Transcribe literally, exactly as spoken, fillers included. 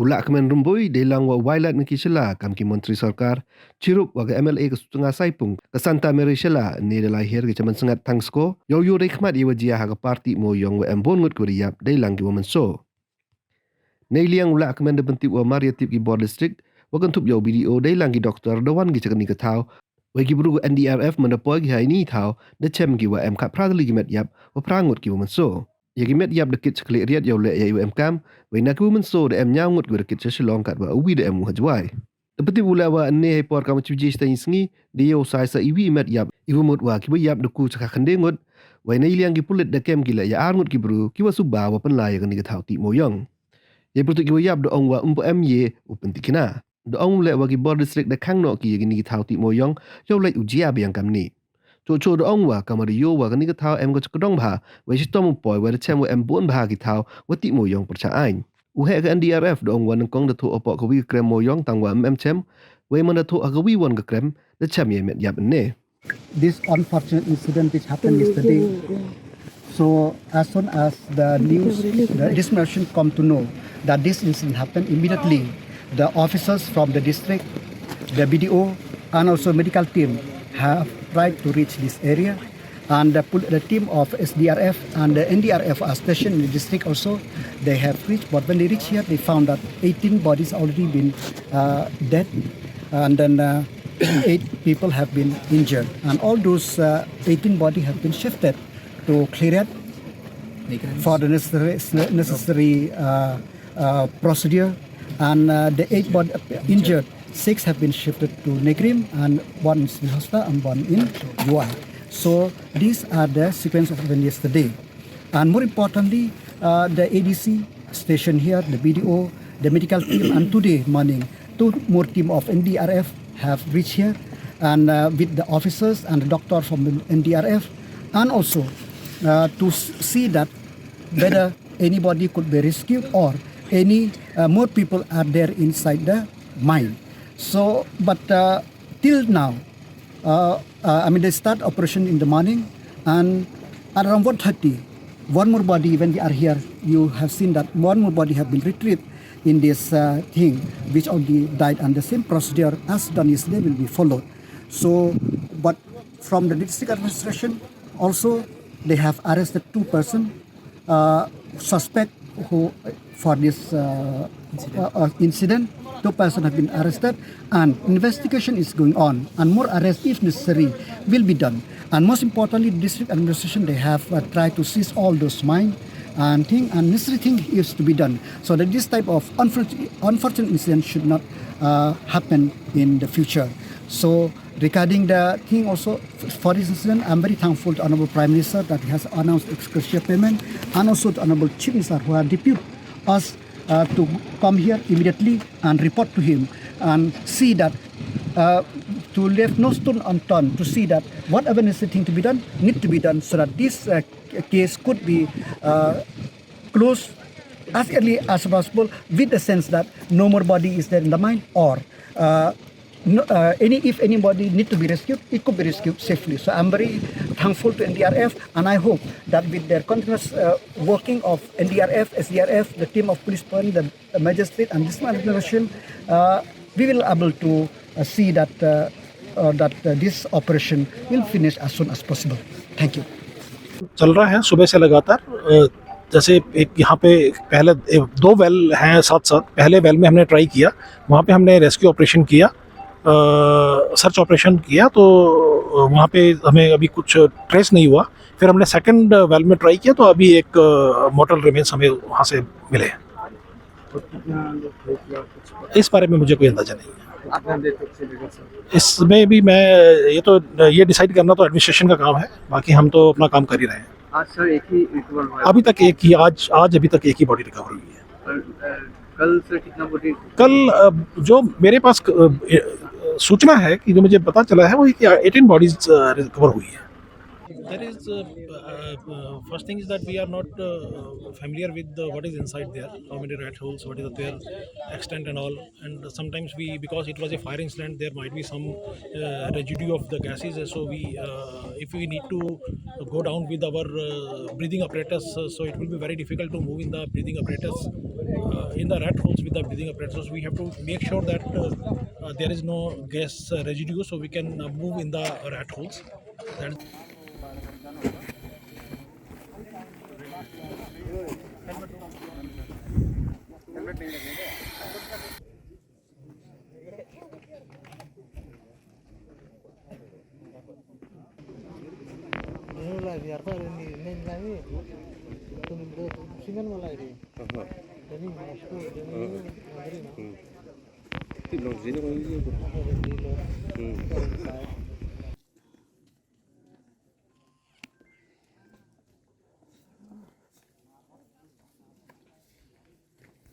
U Lahkmen Rymbui dei lang wa u Wailadmiki Shylla kam ki montri sorkar, chirup wa ka M L A ka Sutnga Saipung, ka Santa Mary Shylla, ne da lai her ki chaman sngat thang sko yow yoh dei khmat ya wa jia ha ka party mo yong wa em bun ngut ki wa da yap dei lang ki wa mynsaw. Nei liang u Lahkmen da pyntip wa mar ya tip ki bor district wa kynthup ya u B D O dei lang ki doktor da wan ki cha kani ka thaw. Wei ki bru N D R F man da poi ki ha ini i thaw da chem ki wa em khat phra tylli ki met yap wa phra ngut ki wa mynsaw. Ya ki met yap da kit cha khlieh riat yow leh ya i wa em kam, wei na ki wa mynsaw da em ñiaw ngut ki wa da kit cha Shillong kat wa u wi da em u ha Jwai. Da pyntip u leh wa ne hei por kam chi baje sha tang sngi, da yoh sai sa i wi i met yap, i wa mut wa ki wa yap da ku cha kha khyndai ngut. Wei nei liang ki pulit da kem ki leh ya ar ngut ki bru ki wa suba wa pynlai ya kani ka thaw tih mo yong. Ya i pyrtuh ki wa yap da ong wa um pu em ye u pyntikna. Da ong leh wa ki bor district da khang noh ki ya kini ki thaw tih mo yong yow leh u jia biang kam ni. Cho cho da ong wa kam wa da yoh wa kani ka thaw em ka cha ka dong bha, wei chitom u poi wa da chem wa em bun bha ki thaw wa tih mo yong pyrchah aiñ. U heh ka N D R F da ong wa nyngkong da thoh hapoh ka wi ka krem mo yong tang wa em em chem, wei man da thoh ha ka wi won ka krem da chem ya i met yap ne. This unfortunate incident which happened yesterday. So as soon as the news, the district administration come to know that this incident happened, immediately the officers from the district, the B D O, and also medical team have tried to reach this area. And the, pol- the team of S D R F and the N D R F are stationed in the district also. They have reached, but when they reach here, they found that eighteen bodies already been uh, dead, and then uh, eight people have been injured. And all those uh, eighteen body have been shifted to Khliehriat for the necessary, necessary uh, uh, procedure. And uh, the eight body injured, six have been shifted to Negrim and one in Sri Hosta and one in Jowai. So these are the sequence of events yesterday. And more importantly, uh, the A D C station here, the B D O, the medical team, and today morning, two more team of N D R F have reached here, and uh, with the officers and the doctor from the N D R F, and also uh, to s- see that whether anybody could be rescued or any uh, more people are there inside the mine. So, but uh, till now, uh, uh, I mean, they start operation in the morning, and at around one thirty, one more body, when we are here, you have seen that one more body have been retrieved in this uh, thing, which already died, and the same procedure as done yesterday will be followed. So, but from the district administration, also, they have arrested two person uh, suspect who for this uh, uh, uh, incident. Two persons have been arrested, and investigation is going on, and more arrests, if necessary, will be done. And most importantly, district administration, they have uh, tried to seize all those mine and thing, and necessary thing is to be done so that this type of unfortunate, unfortunate incident should not uh, happen in the future. So regarding the thing also, for this incident, I'm very thankful to Honorable Prime Minister that he has announced ex gratia payment, and also to Honorable Chief Minister who have deputed us uh, to come here immediately and report to him and see that uh, to leave no stone unturned to see that whatever necessary thing to be done need to be done so that this uh, case could be uh, closed as early as possible, with the sense that no more body is there in the mine, or uh, no, uh, any if anybody need to be rescued, it could be rescued safely. So I'm very thankful to N D R F, and I hope that with their continuous uh, working of N D R F, S D R F, the team of police point, the magistrate, and this administration, uh, we will able to uh, see that uh, uh, that uh, this operation will finish as soon as possible. Thank you. चल रहा है सुबह से लगातार। अ, जैसे एक यहाँ पे पहले, ए, दो वेल हैं साथ साथ। पहले वेल में हमने ट्राई किया, वहाँ पे हमने रेस्क्यू ऑपरेशन किया, सर्च ऑपरेशन किया, तो अ, वहाँ पे हमें अभी कुछ ट्रेस नहीं हुआ। फिर हमने सेकंड वेल में ट्राई किया, तो अभी एक मोटल रिमेन्स हमें वहाँ से मिले हैं। इस बारे में मुझे कोई अंदाजा नहीं है। इसमें भी मैं, ये तो, ये डिसाइड करना तो एडमिनिस्ट्रेशन का काम है, बाकी हम तो अपना काम कर ही रहे हैं। आज सर एक ही रिकवर हुआ है? अभी तक एक ही, आज, आज अभी तक एक ही बॉडी रिकवर हुई है। और, अ, कल से कितना बॉडी? कल, अ, जो मेरे पास, अ, सूचना है कि जो मुझे पता चला है वो कि एटीन बॉडीज रिकवर हुई है। There is, uh, uh, uh, first thing is that we are not uh, familiar with the, what is inside there, how many rat holes, what is their extent and all. And sometimes we, because it was a fire incident, there might be some uh, residue of the gases. So we, uh, if we need to go down with our uh, breathing apparatus, uh, so it will be very difficult to move in the breathing apparatus, uh, in the rat holes with the breathing apparatus. We have to make sure that uh, uh, there is no gas uh, residue, so we can uh, move in the rat holes. That is Ini lah, biar tak ada ni, ni lah ni. Tum do simen malai di. Aha. Jadi, masuk, jadi, hmm, negeri, nah. Hmm. Ti long sini ko ini ko. Apa jadi lo? Hmm.